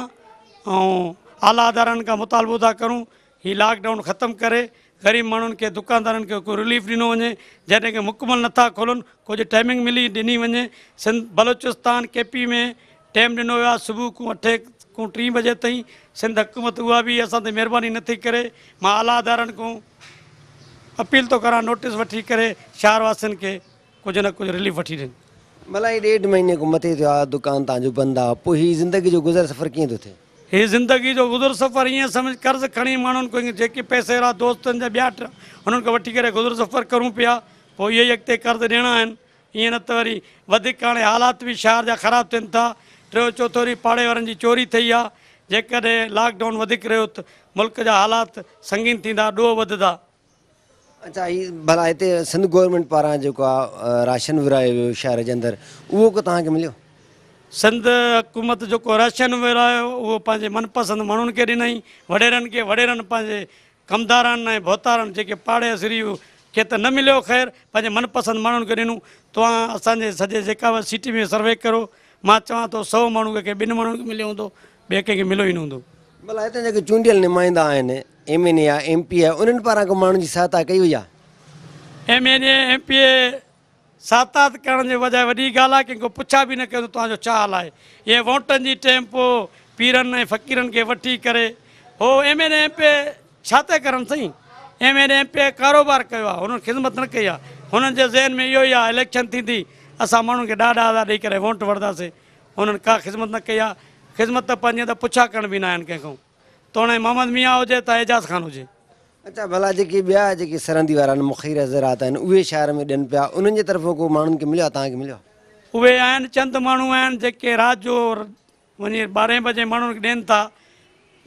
۽ اعليٰ ادارن کان مطالبو ٿا ڪرون هي لاڪ ڊائون ختم ڪري غريب ماڻهن کي دڪاندارن کي ڪو رليف ڏنو وڃي جڏهن ڪي مڪمل نٿا کولن ڪجهه ٽائمنگ ملي ڏني وڃي سنڌ بلوچستان ڪي پي ۾ ٽيم ڏنو ويو آهي صبح کان اٺين کان ٽين بجي تائين سنڌ حڪومت اها به اسان تي مهرباني نٿي ڪري مان اعليٰ ادارن کان اپيل ٿو ڪران نوٽيس وٺي ڪري شهر واسين کي ڪجهه نه ڪجهه رليف وٺي ڏين. ڀلا هي ڏيڍ مهيني کان مٿي ٿيو آهي دڪان تان جو بند آهي پوء هي زندگي جو گذر سفر ڪيئن ٿو ٿئي؟ هي زندگي جو گذر سفر ائين سمجهه قرض کڻي ماڻهن کان جيڪي پئسي را دوستن جا ٻيا ٽيا انهن کان وٺي ڪري گذر سفر ڪرون پيا پوء اهي ئي اڳتي قرض ڏيڻا آهن. ائين نه ته وري وڌيڪ هاڻي حالات به شهر جا خراب ٿين ٿا. ٽيون چوٿون وري پاڙي وارن جي چوري ٿئي آ. جيڪڏهن لاڪ ڊائون وڌيڪ رهيو ته ملڪ جا حالات سنگين ٿيندا، ڏوهه وڌندا. اڇا هي ڀلا هتي سنڌ گورنمينٽ پاران جيڪو آ راشن ورهايو ويو شهر جي اندر اهو ڪو توهان کي مليو؟ سنڌ حڪومت جيڪو راشن ورهايو اهو پنهنجي من پسند ماڻهن کي ڏنائين، وڏيرن کي، وڏيرن پنهنجي ڪمدارن ۽ ڀوتارن جيڪي پاڙي اسري کي ته نه مليو خير پنهنجي من پسند ماڻهن کي ڏنو. توهان اسان جي سڄي جيڪا به سٽي ۾ سروي ڪرو مان چوان ٿو سئو ماڻهو کي ٻن ماڻهن کي مليو هوندو ٻئي ڪنهن کي مليو ئي نه هوندو. ڀلا هتان جيڪي چونڊيل نمائندا آهن ايم اين اي آهي ايم پي آهي انهن پاران ڪو ماڻهن جي سهائتا ڪئي وئي آهي؟ M N A M P A سهائتا ڪرڻ جي بجاء وڏي ڳالهه آهي ڪنهن کان پڇا به نه ڪيو ته توهان جو ڇا حال آهي اهي ووٽن جي ٽيم پوء پيرن ۽ فقيرن کي وٺي ڪري هو M N A M P A ڇا ٿا ڪرن سائين M N A M P A ڪاروبار ڪيو آهي هنن خدمت نه ڪئي آهي هنن جي ذهن ۾ اهو ئي آهي اليڪشن ٿيندي اسان ماڻهن کي ڏهه ڏهه هزار ڏئي ڪري ووٽ وٺنداسين هنن ڪا خدمت نه ڪئي آهي خدمت ته پنهنجي ته پڇا ڪرڻ به نه آيا آهن ڪنهن کان. توڻي محمد ميان هجي ته اعجاز خان هجي. اڇا ڀلا جيڪي ٻيا جيڪي سرندي وارا آهن مخير حضرات آهن اهي شهر ۾ ڏين پيا انهن جي طرفون ڪو ماڻهن کي مليو آهي توهان کي مليو آهي؟ اهي آهن چند ماڻهو آهن جيڪي رات جو وڃي ٻارهين بجي ماڻهن کي ڏين ٿا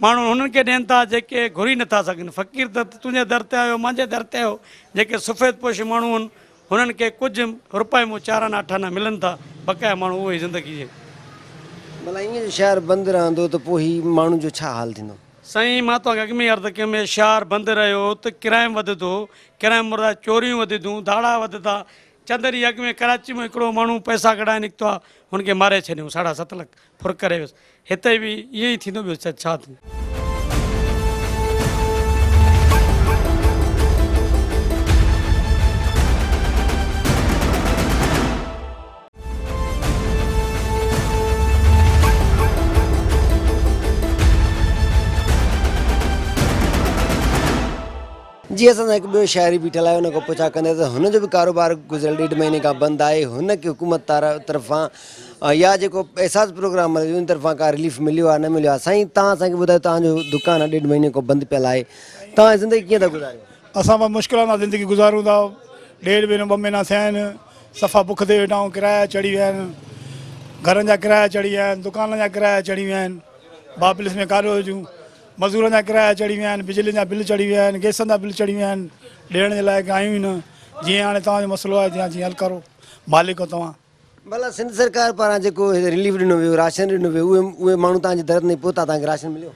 ماڻهو انهن کي ڏين ٿا جيڪي گهري نٿا سگهن فقير ته تنهنجي در تي آيو مانجي در تي آيو جيڪي سفيد پوش ماڻهو آهن هنن کي ڪجهه رپئي مون چار آنا اٺ آنا ملن ٿا، بقايا ماڻهو اهو ئي زندگي جي. ڀلا ائين جو شهر بند رهندو ته پوء هي ماڻهن جو ڇا حال ٿيندو؟ سائين مان توهان کي اڳ ۾ ئي عرض ڪيم هي شهر بند رهيو ته ڪرائم وڌندو، ڪرائم مردا چوريون وڌنديون، ڌاڙا وڌندا، چند ڏينهن اڳ ۾ ڪراچي مان هڪڙو ماڻهو پئسا ڪڍائي نڪتو آهي هن کي ماري ڇڏيائون ساڍا ست لک ڦر ڪري ويس، هتي به ائين ئي ٿيندو ٻيو ڇا ٿيندو. جي اسان سان هڪ ٻيو شهري بيٺل آهي ان کان پڇا ڪندي ته هن جو به ڪاروبار گذريل ڏيڍ مهيني کان بند آهي هن کي حڪومت طرفان يا جيڪو احساس پروگرام هلي ان طرفان ڪا رليف مليو آهي نه مليو آهي سائين تان اسان کي ٻڌايو تان جو دڪان آهي ڏيڍ مهيني کان بند پيل آهي تان زندگي ڪيئن ٿا گذاريو؟ اسان به مشڪلن سان زندگي گذاريون ٿا ڏيڍ مهينو ٻه مهينا ٿيا آهن صفا بک تي ويٺا آهيون ڪرايا چڙهي ويا آهن گهرن جا ڪرايا چڙهي ويا آهن دڪانن جا ڪرايا چڙهي ويا آهن باپلس ۾ ڪاڏو وڃون مزورن جا ڪرايا چڙهي ويا آهن بجلين جا بل چڙهي ويا آهن گئسن جا بل چڙهي ويا آهن ڏيڻ جي لائق آهيون ئي نه جيئن هاڻي توهان جو مسئلو آهي تيئن جيئن حل ڪرو مالڪ آهيو توهان. ڀلا سنڌ سرڪار پاران جيڪو رليف ڏنو ويو راشن ڏنو ويو اهي اهي ماڻهو توهان جي در تائين پهتا توهان کي راشن مليو؟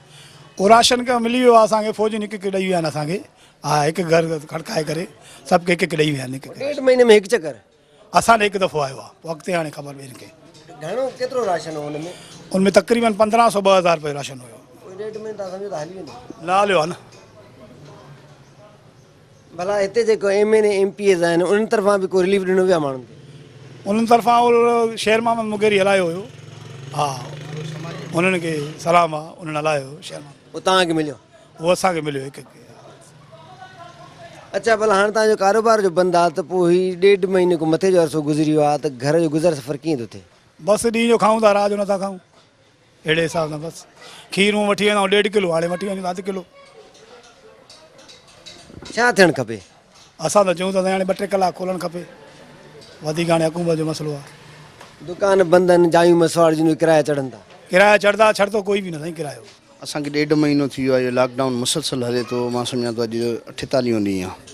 اهو راشن ڪ ملي ويو آهي اسان کي فوجين هڪ هڪ ڏئي ويا آهن اسان کي ها هڪ گهر کڙڪائي ڪري سڀ کي هڪ هڪ ڏئي ويا آهن هڪ هڪ ڏيڍ مهيني ۾ هڪ چڪر؟ اسان ڏي هڪ دفعو آيو آهي پوء اڳتي هاڻي خبر ٻين کي. گهڻو ڪيترو راشن هو ان ۾؟ ان ۾ تقريبن 1500 2000 رپيو راشن هيو. پوء ڏيڍ مهينو توهان سمجهو ته هلي ويندو؟ نه هليو آهي نه. ڀلا هتي جيڪو M N A M P As آهن انهن طرفان به ڪو رليف ڏنو ويو آهي ماڻهن کي؟ انهن طرفان اهو شير محمد مغيري هلايو هيو ها انهن کي سلام آ انهن هلايو هيو شير محمد. اهو توهان کي مليو؟ اهو اسان کي مليو هڪ هڪ. اڇا ڀلا هاڻ توهان جو ڪاروبار جو بند آ ته پوء هي ڏيڍ مهيني کان مٿي جو عرصو گذري ويو آ ته گهر جو گذر سفر ڪيئن ٿو ٿئي؟ بس ڏينهن جو کائون ٿا رات جو نٿا کائون. اهڙي حساب سان بس کير مون وٺي ويندا آهيون ڏيڍ ڪلو هاڻي وٺي وڃون ٿا اڌ ڪلو. ڇا ٿيڻ کپي؟ اسان ته چئون ٿا سائين هاڻي ٻه ٽي ڪلاڪ کولڻ کپي وڌيڪ هاڻي حڪومت جو مسئلو آهي. دڪان بند آهن جايون مسواڙ جون به ڪرايا چڙهن ٿا. ڪرايا چڙهندا ڇڏ ٿو ڪوئي به نه سائين ڪرايو. اسان کي ڏيڍ مهينو ٿي ويو آهي اهو لاڪ ڊائون مسلسل هلي ٿو مان سمجهان ٿو اڄ اٺيتاليهون ڏينهن آهي.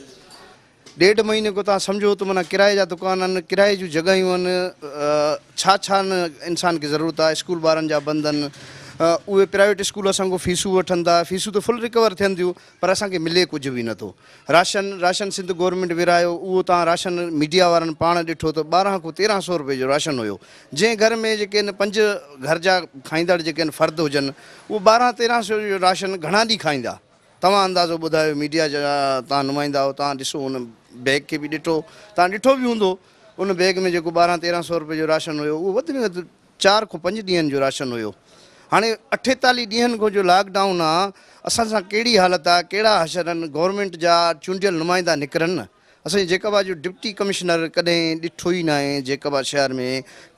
ڏيڍ مهيني کان توهان سمجهو ته معنيٰ ڪرائي جا دڪان آهن، ڪرائي جون جڳهيون آهن، ڇا ڇا نه انسان کي ضرورت آهي، اسڪول ٻارن جا بند آهن، اهي پرائيويٽ اسڪول اسان کان فيسون وٺن ٿا، فيسون ته فل ريڪور ٿين ٿيون پر اسان کي ملي ڪجهه به نٿو. راشن، راشن سنڌ گورنمينٽ ورهايو، اهو توهان راشن ميڊيا وارن پاڻ ڏٺو ته 12 کان 13 سو روپئي جو راشن هيو، جنهن گهر ۾ جيڪي آهن پنج گهر جا کائيندڙ جيڪي آهن فرد هجن، اهو 12 13 سو جو راشن گهڻا ڏينهن کائيندا؟ توهان اندازو ٻڌايو ميڊيا جا توهان نمائندا آهيو توهان ڏسو ان بيگ کي به ڏٺو توهان ڏٺو به هوندو ان بيگ ۾ جيڪو 12 13 سو روپئي جو راشن هيو اهو وڌ ۾ وڌ چار کان پنج ڏينهن جو راشن هيو هاڻي 48 ڏينهن کان جو لاڪ ڊائون آ اسان سان ڪهڙي حالت آ ڪهڙا حشر آهن گورنمينٽ جا چونڊيل نمائندا نڪرن نه اسان جي جيڪب آباد جو ڊپٽي ڪمشنر ڪڏهن ڏٺو ئي ناهي جيڪب آباد شهر ۾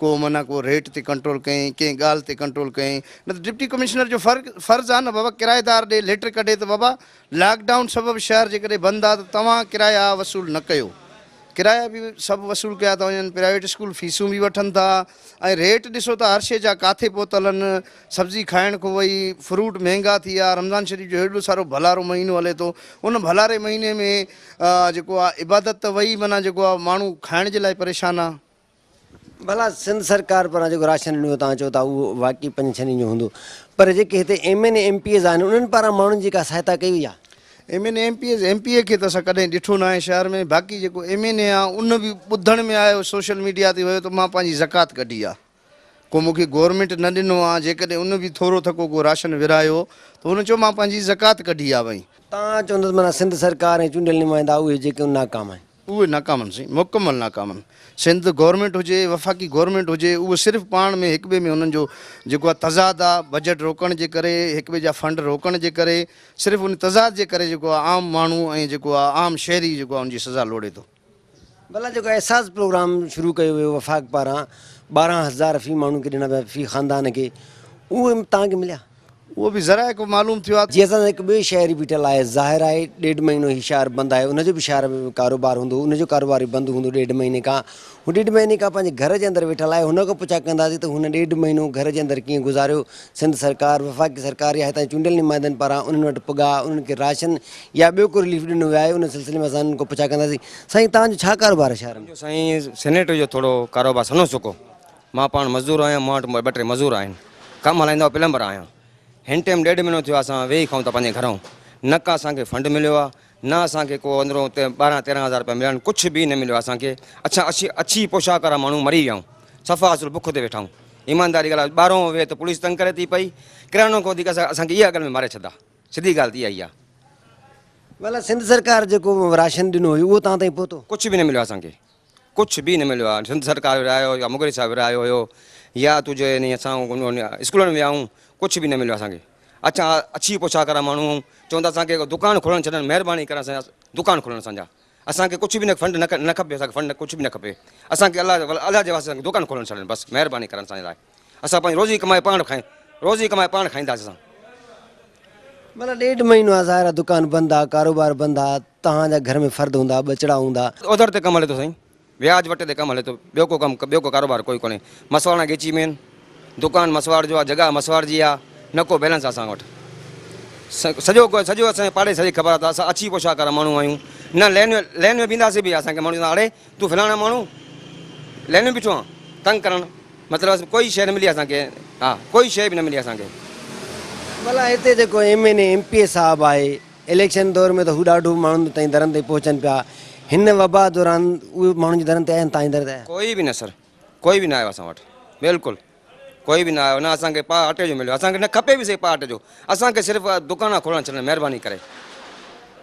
ڪو معنيٰ ڪو ريٽ تي ڪنٽرول ڪئين ڪنهن ڳالهه تي ڪنٽرول ڪئين نه ته ڊپٽي ڪمشنر جو فرض آهي نه بابا ڪرائيدار ڏي ليٽر ڪڍي ته بابا لاڪ ڊائون سبب شهر جيڪڏهن بند آهي ته توهان ڪرايا وصول نه ڪيو. ڪرايا به سڀ وصول ڪيا ٿا وڃن، پرائيويٽ اسڪول فيسون به وٺن ٿا ۽ ريٽ ڏسو ته هر شيء جا ڪاٿي پهتل آهن، سبزي کائڻ کان وئي، فروٽ مهنگا ٿي ويا، رمضان شريف جو هيڏو سارو ڀلارو مهينو هلي ٿو، ان ڀلاري مهيني ۾ جيڪو آهي عبادت ته وئي معنيٰ جيڪو آهي ماڻهو کائڻ جي لاء پريشان آهي. ڀلا سنڌ سرڪار پاران جيڪو راشن ڏنو ويو توهان چئو ٿا اهو واقعي پنج ڇهن ڏينهن جو هوندو پر جيڪي هتي ايم اين اي ايم پي ايز آهن انهن پاران ماڻهن جي ڪا سهائتا ڪئي وئي آهي؟ M N A M P As M P اي کي ته اسان ڪڏهن ڏٺو ناهي شهر ۾ باقي جيڪو ايم اين اي آهي ان به ٻڌڻ ۾ آيو سوشل ميڊيا تي ويو ته مان پنهنجي زڪوات ڪڍي آهي ڪو مون کي گورنمينٽ نه ڏنو آهي جيڪڏهن ان به ٿورو ٿڪو ڪو راشن ورهايو ته هن چيو مان پنهنجي زڪوات ڪڍي آهي ڀائي. توهان چوندو ته معنيٰ سنڌ سرڪار ۽ چونڊيل نمائندا اهي جيڪي ناڪام آهن. اهي ناڪام آهن سائين مڪمل ناڪام آهن سنڌ گورنمينٽ هجي وفاقي گورنمينٽ هجي اهي صرف پاڻ ۾ هڪ ٻئي ۾ انهن جو جيڪو آهي تضاد آهي بجيٽ روڪڻ جي ڪري هڪ ٻئي جا فنڊ روڪڻ جي ڪري صرف ان تضاد جي ڪري جيڪو آهي عام ماڻهو ۽ جيڪو آهي عام شهري جيڪو آهي ان جي سزا لوڙي ٿو. ڀلا جيڪو احساس پروگرام شروع ڪيو ويو وفاق پاران 12000 في ماڻهو کي ڏنا ويا في خاندان کي اهي توهان کي مليا؟ اهو به ذرائع کان معلوم ٿيو آهي. جي اسان سان هڪ ٻيو شهري بيٺل آهي ظاهر آهي ڏيڍ مهينو هي شهر بند آهي ان جو به شهر ۾ ڪاروبار هوندو ان جو ڪاروبار به بند هوندو ڏيڍ مهيني کان هو ڏيڍ مهيني کان پنهنجي گهر جي اندر ويٺل آهي هن کان پڇا ڪنداسين ته هن ڏيڍ مهينو گهر جي اندر ڪيئن گذاريو سنڌ سرڪار وفاقي سرڪار يا هتان جي چونڊيل نمائندن پاران انهن وٽ پڳا انهن کي راشن يا ٻيو ڪو رليف ڏنو ويو آهي ان سلسلي ۾ اسان انهن کان پڇا ڪنداسين سائين توهان جو ڇا ڪاروبار آهي شهر ۾؟ منهنجو سائين سينيٽري جو ٿورو ڪاروبار سنهو سڪو مان پاڻ مزدور آهيان مون وٽ ٻه ٽي مزور آهن ڪم هلائيندو پلمبر آهيان هن ٽيم ڏيڍ مهينو ٿيو آهي اسان ويهي کائون ٿا پنهنجي گهرون نه ڪا اسان کي فنڊ مليو آهي نه اسان کي ڪو اندرون 12 13 هزار رپيا مليا آهن ڪجهه به نه مليو آهي اسان کي اڇا اڇي اڇي پوشاڪ وارا ماڻهو مري ويا آهيون صفا اصل بک تي ويٺا آهيون ايمانداري ڳالهه آهي ٻارهون ويهه ته پوليس تنگ ڪري ٿي پئي ڪريانو کان وڌيڪ اسان کي اها ڳالهه ۾ ماري ڇڏدا سڌي ڳالهه ته اها ئي آهي. ڀلا سنڌ سرڪار جيڪو راشن ڏنو هيو اهو توهان تائين پهتو؟ ڪجهه به نه مليو آهي اسان کي ڪجهه به نه مليو آهي سنڌ سرڪار ورهايو يا مغري صاحب ورهايو هيو يا تنهنجي انهي اسان اسڪولن ۾ ويا آهيون ڪجهه به نه مليو اسان کي اڇا اڇي پوشاڪ وارا ماڻهو آهيون چون ٿا اسان کي دڪان کولڻ ڇڏن مهرباني ڪري اسان جا دڪان کولڻ اسان جا اسان کي ڪجهه به نه فنڊ نه کپي اسان کي فنڊ ڪجهه به نه کپي اسان کي الله الله جي واسطي اسان کي دڪان کولڻ ڇڏن بس مهرباني ڪرن اسان جي لاء اسان پنهنجي روزي ڪمائي پاڻ کائين روزي ڪمائي پاڻ کائينداسين اسان. معنيٰ ڏيڍ مهينو آ ظاهر آ دڪان بند آ ڪاروبار بند آ توهان جا گهر ۾ فرد هوندا ٻچڙا هوندا. اوڌر تي ڪم هلي ٿو سائين وياج وٽي تي ڪم هلي ٿو ٻيو ڪو ڪم ٻيو ڪو ڪاروبار ڪوئي ڪونهي مسواڙا ڳيچي ۾ آهن دڪان مسواڙ جو آ جڳهه مسواڙ جي آ نه ڪو بيلنس آ اسان وٽ سڄو سڄو اسان جي پاڙي سڄي خبر آ ته اسان اڇي پوشاڪ وارا ماڻهو آهيون نه لين لين ۾ بيهنداسين به اسان کي ماڻهو چوندا اڙي تون فلاڻا ماڻهو لين ۾ بيٺو آن تنگ ڪرڻ مطلب ڪوئي شيء نه ملي اسان کي ها ڪوئي شيء به نه ملي اسان کي. ڀلا هتي جيڪو M N A M P A صاحب آهي اليڪشن دور ۾ ته هو ڏاڍو ماڻهن تائين درن تائين پهچن پيا هن وبا دوران اهي ماڻهن جي درن تي آيا آهن تائين در تي آيا؟ ڪوئي به نه سر ڪوئي به نه آيو اسان وٽ بلڪل ڪوئي به نه آيو نه اسان کي پاء اٽي جو مليو اسان کي نه کپي به سهي پاء اٽي جو اسان کي صرف دڪانا کولڻ ڇڏن مهرباني ڪري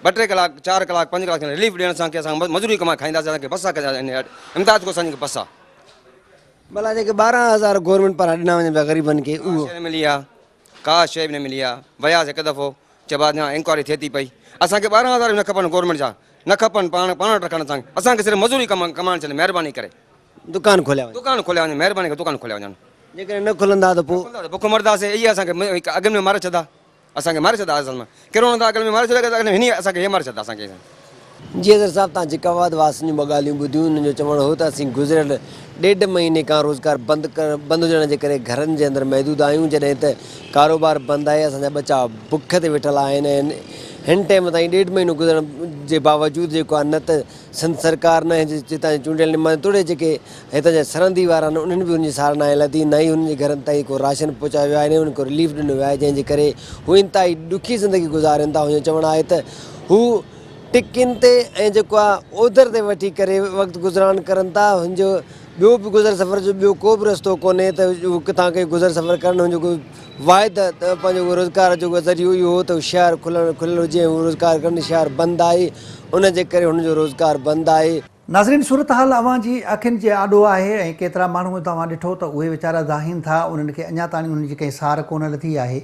ٻه ٽي ڪلاڪ چار ڪلاڪ پنج ڪلاڪ رليف ڏيڻ اسان کي اسان مزوري ڪمائي کائينداسين اسان کي بس آ امداد ڪو اسان کي بس آ. ڀلا جيڪي 12000 گورنمينٽ پاران ڏنا وڃن پيا غريبن کي اهو. ڪا شيء نه ملي آ ڪا شيء به نه ملي آ وياس هڪ دفعو چئبو آ اڃا انڪوائري ٿئي ٿي پئي اسان کي 12000 به نه کپن گورنمينٽ جا نه کپن پاڻ پاڻ وٽ رکن اسان کي اسان کي صرف مزوري ڪم ڪمائڻ ڇڏن مهرباني ڪري دڪان کوليا وڃن. دڪان کوليا وڃن مهرباني ڪري دڪان کوليا وڃن. جيڪڏهن نه کلندا ته پوء. نه کلندا ته بک مرنداسين اهي اسان کي اڳ ۾ ماري ڇڏندا. اسان کي ماري ڇڏ اصل ۾ ڪرونا ته اڳل ۾ ماري ڇڏيا اڳل ۾ هني اسان کي هي ماري ڇڏ اسان کي. جي اظهر صاحب تان جيڪب آباد واسين جون ٻه ڳالهيون ٻڌيون انهن جو چوڻ هو ته اسين گذريل ڏيڍ مهيني کان روزگار بند بند هجڻ جي ڪري گهرن جي اندر محدود آهيون جڏهن ته ڪاروبار بند آهي اسان جا ٻچا بک تي ويٺل آهن ۽ هن ٽيم تائين ڏيڍ مهينو گذرڻ جي باوجود جيڪو آهي نه ته سنڌ سرڪار نه هتان جي چونڊيل نمائندن توڙي جيڪي هتان جا سرندي وارا آهن انهن به انهن جي سار ناهي لڌي نه ئي انهن جي گهرن تائين ڪو راشن پهچايو ويو آهي نه ئي انهن کي رليف ڏنو ويو آهي جنهن جي ڪري هو انتهائي ڏکي زندگي گذارين ٿا هن جو چوڻ آهي ته هو ٽڪين تي ۽ جيڪو آهي اوڌر تي وٺي ڪري وقت گذران ڪرن ٿا هن جو ٻيو به گذر سفر جو ٻيو ڪو به رستو ڪونهي ته هو ڪٿان ڪي گذر سفر ڪرن هن جو ڪو واحد پنهنجو روزگار جو ذريعو اهو هو ته شهر کلڻ کليل هجي ۽ هو روزگار ڪرن شهر بند آهي ان جي ڪري هن جو روزگار بند آهي. ناظرين صورتحال اوهان جي اکين جي آڏو آهي ۽ ڪيترا ماڻهو توهان ڏٺو ته اهي ويچارا دانهين ٿا انهن کي اڃا تاڻي انهن جي ڪنهن سار ڪونه لٿي آهي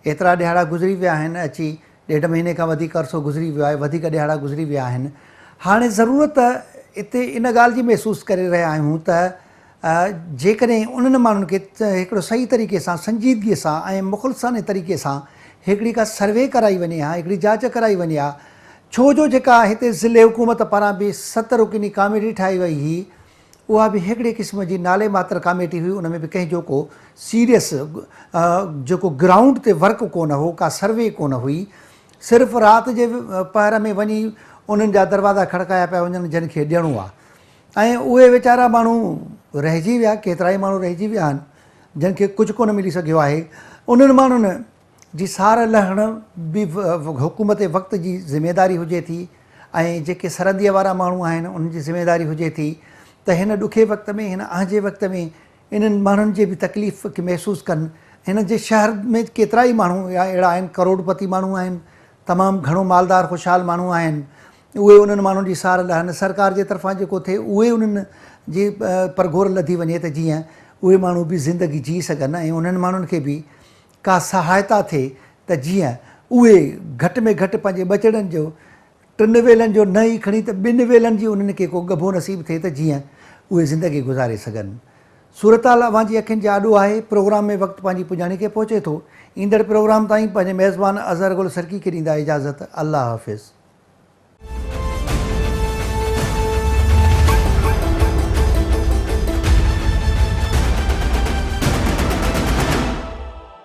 ايترا ڏهاڙا گذري ويا آهن اچي ڏيڍ مهيني کان وڌيڪ عرصو گذري ويو آهي وڌيڪ ڏهاڙا گذري ويا آهن هاڻي ضرورت اتي ان ڳالهه جي محسوس ڪري رهيا آهيون ته جيڪڏهن انهن ماڻهن کي هڪڙو صحيح طريقي سان سنجيدگي سان ۽ مخلصانه طريقي سان هڪڙي ڪا سروي ڪرائي وڃي ها هڪڙي جاچ ڪرائي وڃي ها. ڇو جو جيڪا هتي ضلعي حڪومت پاران به ست رڪني ڪاميٽي ٺاهي وئي هئي اها به هڪڙي قسم جي نالي ماتر ڪاميٽي هئي ان ۾ به ڪنهن جو ڪو سيريس جيڪو گرائونڊ تي ورڪ ڪونه هو ڪا سروي ڪونه هئي صرف رات جي پهر ۾ وڃي انهن جا دروازا کڙڪايا پيا وڃن جن کي ڏيڻو آهي ۽ اهي ويچارا ماڻهو رهجي ويا ڪيترائي ماڻهو رهجي ويا آهن جن کي ڪجهه ڪونه ملي سگهيو آهي انهن ماڻهن جي سار لهڻ به حڪومت وقت جي ذميواري هجي ٿي ۽ جيڪي سرنديء وارا ماڻهو آهن انهن جي ذميواري هجي ٿي ته هن ڏکي وقت ۾ هن اهنجي وقت ۾ انهن ماڻهن جي به تڪليف کي محسوس ڪن. هن جي شهر ۾ ڪيترائي ماڻهو اهڙا آهن ڪروڙ پتي ماڻهو آهن تمام گهڻو مالدار خوشحال ماڻهو آهن اهي انهن ماڻهن جي سار لهن سرڪار جي طرفان جيڪو ٿئي اهي انهن جي پرگهور لڌي وڃي ته جيئن اهي ماڻهو به زندگي جي سگهن ۽ انهن ماڻهن کي به ڪا سهائتا ٿئي ته جيئن اهي گهٽ ۾ گهٽ پنهنجي ٻچڙن جو ٽن ويلن جو نه ئي کڻي ته ٻن ويلن جي انهن کي ڪو ڳڀو نصيب ٿئي ته جيئن اهي زندگي گذاري سگهن. صورتحال اوهان جي اکين جي آڏو آهي. پروگرام ۾ وقت پنهنجي پڄاڻي کي پهچي ٿو. ايندڙ پروگرام تائين پنهنجي ميزبان اظهر گل سرڪي کي ڏيندا اجازت. الله حافظ.